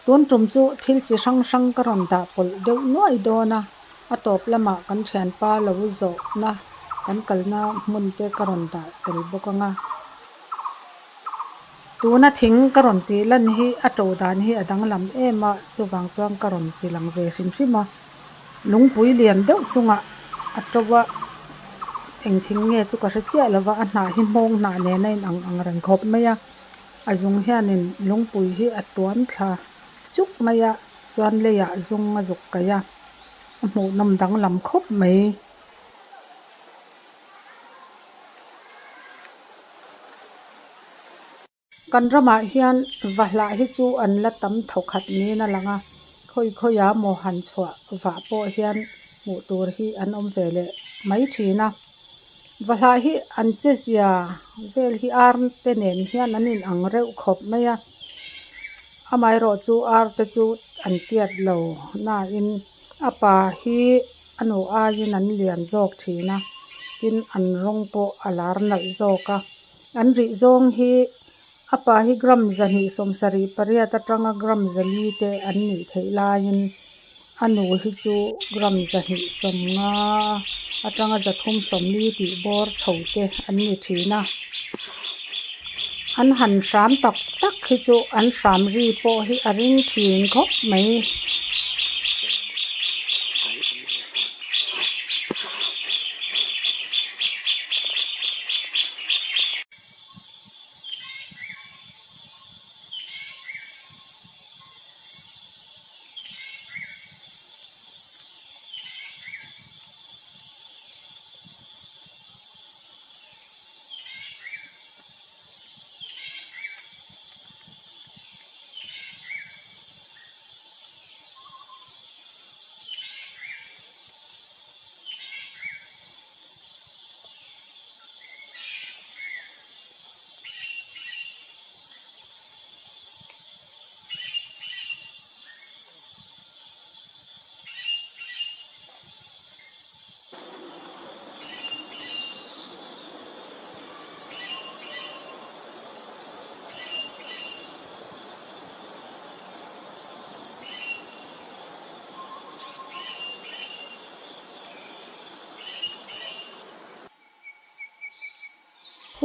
Tun tum chu thil chi hrang hrang ka rawn dah pawlh deuh nuai dawn a, a tawp lamah kan thianpa lo zawhna kan kalna hmun te ka rawn dah tel bawk ang a. Tuna thing ka rawn tih lan hi a to dan hi a danglam em a, chuvang chuan ka rawn ti lang ve hrim hrim a. Lungpui lian deuh chungah a to a, eng thing nge chu ka hre chiah lo va, a hnah hi hmawng hnah nen a inang ang reng khawp mai a. A zung hianin lungpui hi a tuam thla chuk mai a, chuan leiah zung a zuk kaih a, a hmuhnawm danglam khawp mai. Kan ramah hian vahlah hi chu an la tam thawkhat niin a lang a, khawi khawiah maw han chhuah vah pawh hian hmuh tur hi an awm ve leh mai thin a. Vahlah hi an che zia vel hi ar te nen hian an in ang reuh khawp mai a, amaherawh chu ar te chu an tiat lo nain a pa hi a nu aiin an lian zawk thin a, tin an rawng pawh a lar nalh zawk a, an rih zawng hi a pa hi gram 278 atanga gram 400 te an nih theih laiin a nu hi chu gram 250 atanga 340 tih bawr chho te an ni thin a. An han hram tak tak hi chu an hram ri pawh hi a ring thin khawp mai.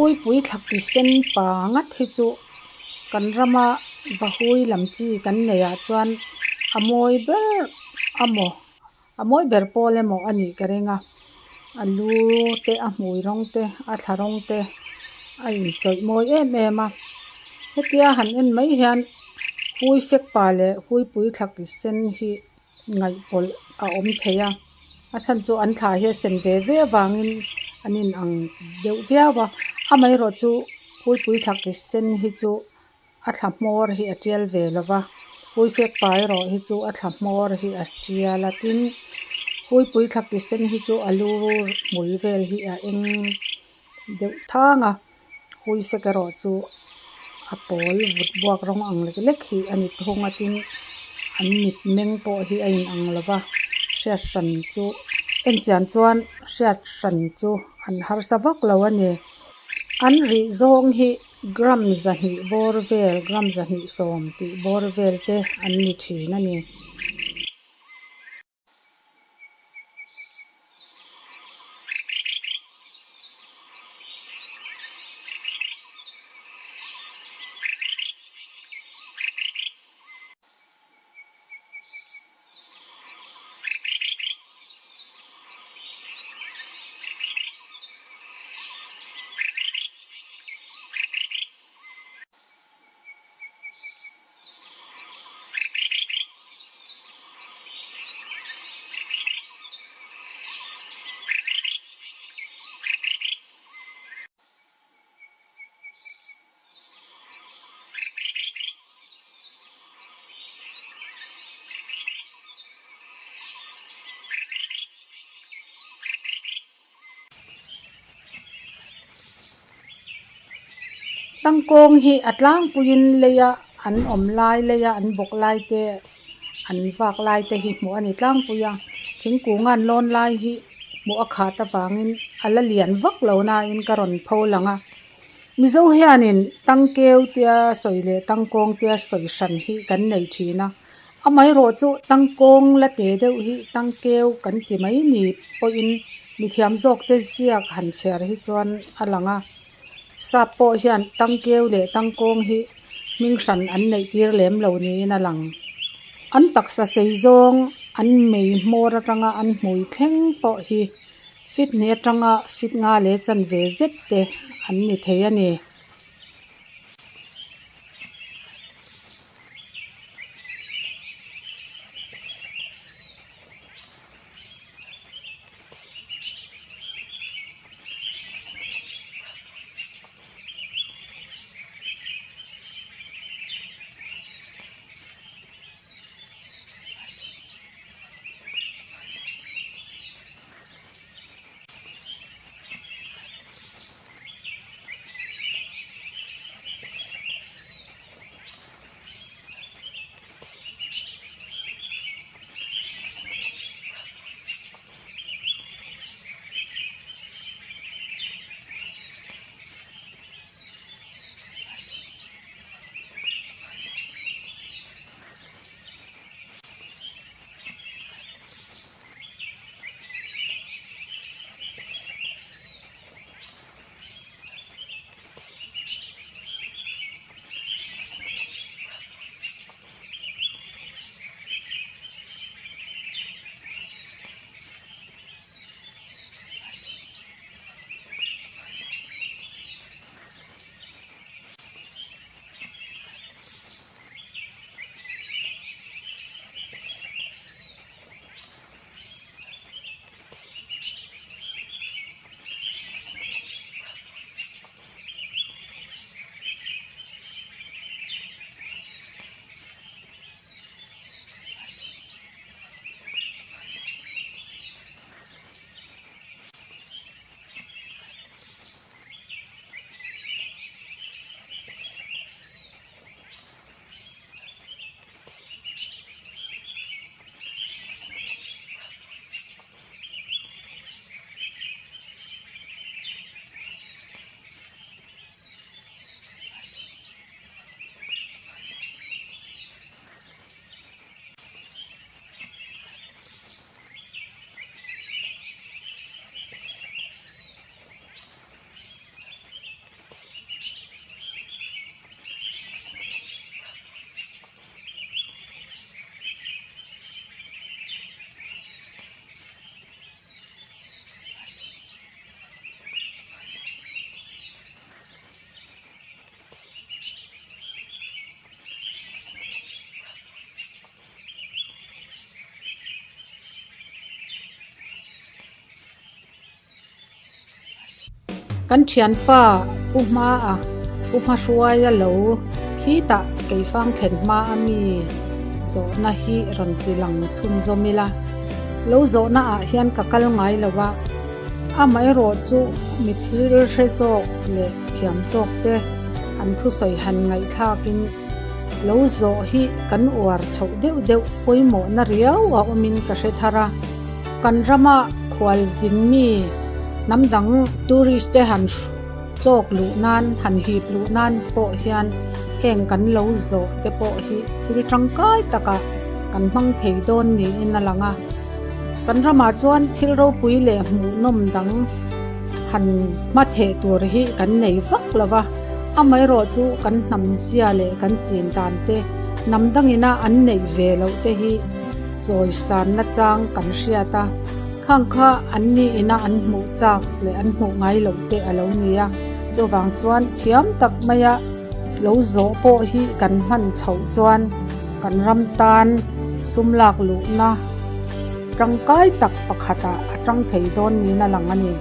Huipui thlaki sen pa ngat hi chu kan rama vahui lam chi kan neih ah chuan a mawi ber amaw a mawi ber pawl emaw a nih ka ring a a lu te a hmui rawng te a thla rawng te a inchawih mawi em em a hetia han en mai hian hui fek pa leh huipui thlaki sen hi ngaihpawlh a awm thei a a chhan chu an thla hi a sen ve ve avangin an in ang deuh viau a amaherawh chu huipui thlaki sen hi chu a thla hmawr hi a tial ve lo va huifek pa erawh hi chu a thla hmawr hi a tial a tin huipui thlaki sen hi chu a lu hmul vel hi a eng deuh thang a huifek erawh chu a pawl vut buak rawng ang lek lek hi a ni thung a tin an mit meng pawh hi a in ang lo va hriat hran chu en chian chuan hriat hran chu an harsa vak lo a ni an rih zawng hi. Gram 200 bawr vel gram 210 tih bawr vel te an ni thin a ni. Tangkawng hi a tlangpuiin leia an awm lai leia an bawk lai te an vak lai te hi hmuh a ni tlangpui a thingkung a an lawn lai hi hmuh a khat avangin a la lian vak lo nain ka rawn pho lang a. Mizo hianin tangkeu tia sawi leh tangkawng tia sawi hran hi kan nei thin a, amaherawhchu tangkawng la te deuh hi tangkeu kan ti mai ni pawhin mithiam zawk te ziak han chhiar hi chuan a lang a, sap pawh hian tangkeu leh tangkawng hi hming hran an neih tir lem lo niin a lang. An taksa sei zawng an mei hmawr atanga an hmui thleng pawh hi fit hnih atanga fit nga leh chanve zet te an ni thei a ni. Kan thianpa Pu Hmaa Pu Hmahruaia lo khitah keifang thlen hma a mi zawhna hi rawn ti lang chhunzawm ila. Lo zawhna ah hian ka kal ngai lo a, amaherawh chu mi thil hre zawk leh thiam zawk te an thusawi han ngaihthlakin lo zawh hi kan uar chhoh deuh deuh pawimawhna riau a awmin ka hre thar a. Kan rama khualzin mi hnam dang tourist te han chawk luh nan han hip luh nan pawh hian heng kan lo zawh te pawh hi thil tangkai takah kan hmang thei dawn niin a lang a. Kan ramah chuan thil ropui leh hmuhnawm dang han hma theh tur hi kan nei vak lo va, amaherawh chu kan hnam zia leh kan chin dan te hnam dangina an neih ve loh te hi chawisanna chang kan hriat a, khang kha an ni ina an hmuh chak leh an hmuh ngai loh te a lo ni a, chuvang chuan thiam tak maia lo zawh pawh hi kan hman chhoh chuan kan ram tan sum lak luhna tangkai tak pakhatah a tang thei dawn niin a lang a ni.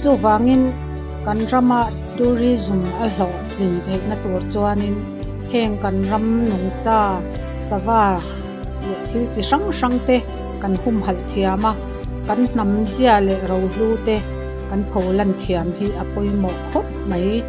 Chuvangin kan rama tourism a hlawhtlin theihna tur chuanin heng kan ram nungcha sava leh thil chi hrang hrang te kan humhalh thiam a, kan hnam zia leh rohlu te kan pho lan thiam hi a pawimawh khawp mai.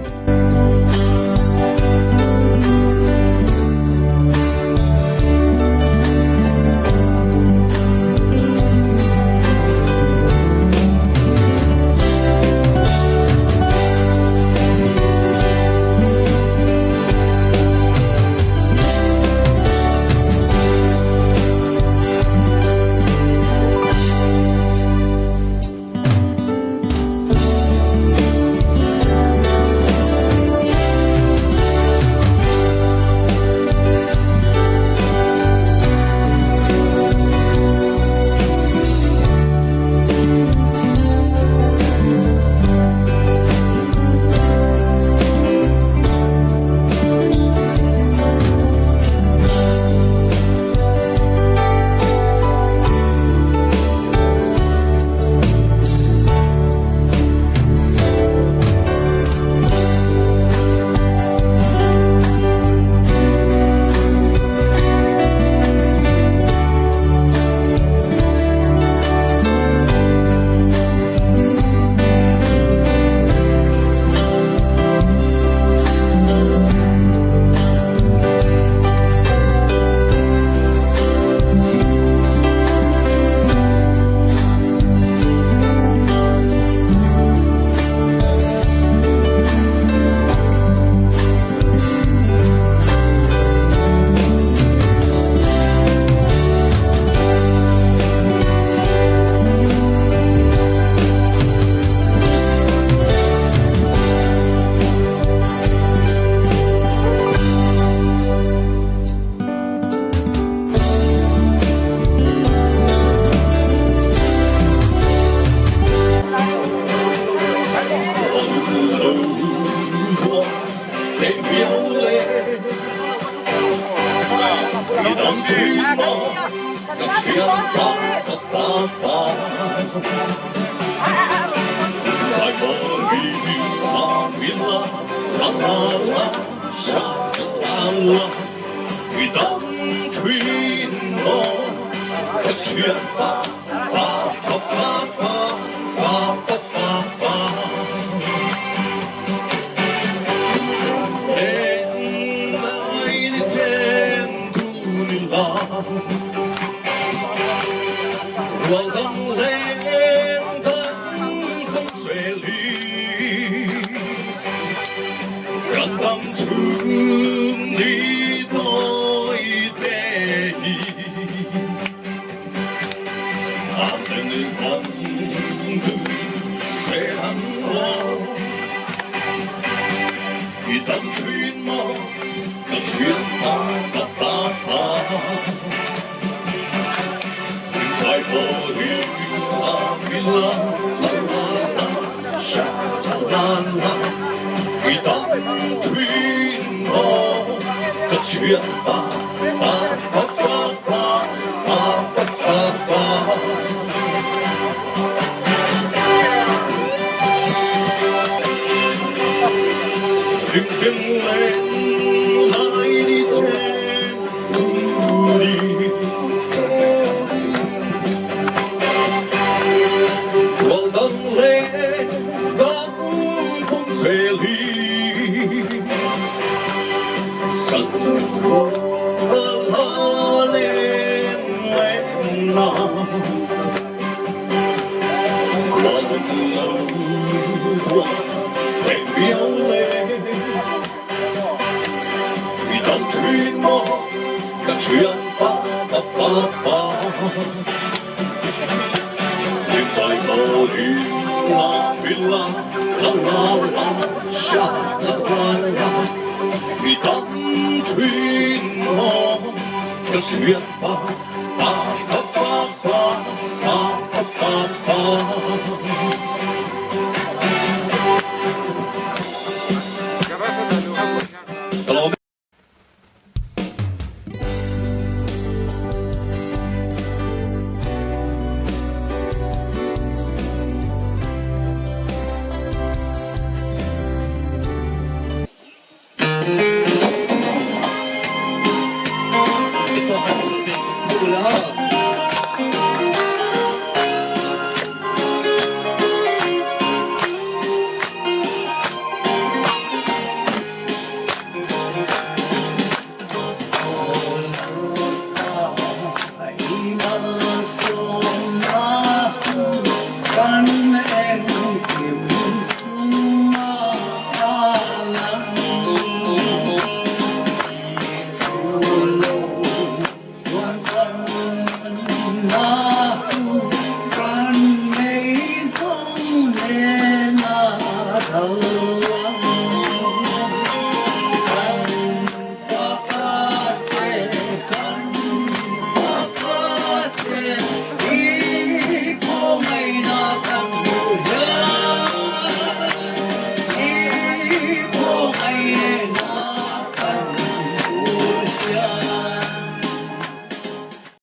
Kan nei zawng nen a dal.